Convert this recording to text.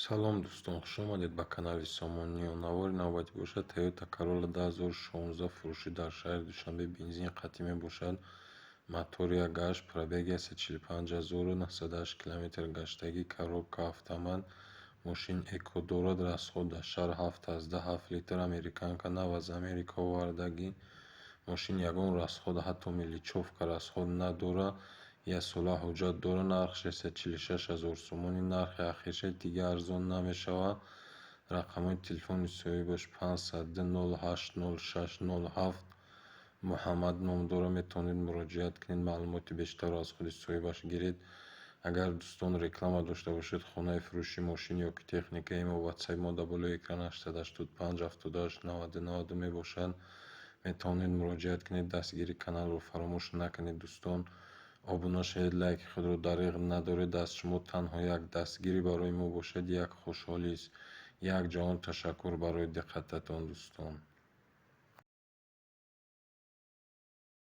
Салом, дӯстон, хушомадед ба канали Сомониё. Навори навбатӣ бошад, Toyota Corolla 2016, фурӯшӣ дар шаҳри Душанбе, бензин қатъӣ мебошад. Мотори 1,8, пробеги 145 908 километр гаштагӣ, коробка автомат, мошин эко дорад, расход дар шаҳр 7,7 литр, американка, нав аз Америка овардагӣ. Мошин ягон расход, ҳатто мелочёвка расход надорад. Яксола ҳуҷҷат дорад, нарх 646 000 сомонӣ, нархи ахирша, дигар арзон намешавад. Рақамҳои телефони соҳибаш 502 08 06 07, Муҳаммад ном дорад. Метавонед муроҷиат кунед, маълумоти бештарро аз худи соҳибаш гиред. Агар, дӯстон, реклама дошта бошед, хонаи фурӯши мошин ё ки техникаи мо, ватсапи мо дар болои экран 885 78 90 90 мебошад. Метавонед муроҷиат кунед. Дастгири каналро фаромӯш накунед, дӯстон. Обуна шавед, лайки худро дареғ надоред. Аз шумо танҳо як дастгирӣ барои мо бошад, як хушҳолист. Як ҷаҳон ташаккур барои диққататон, дӯстон.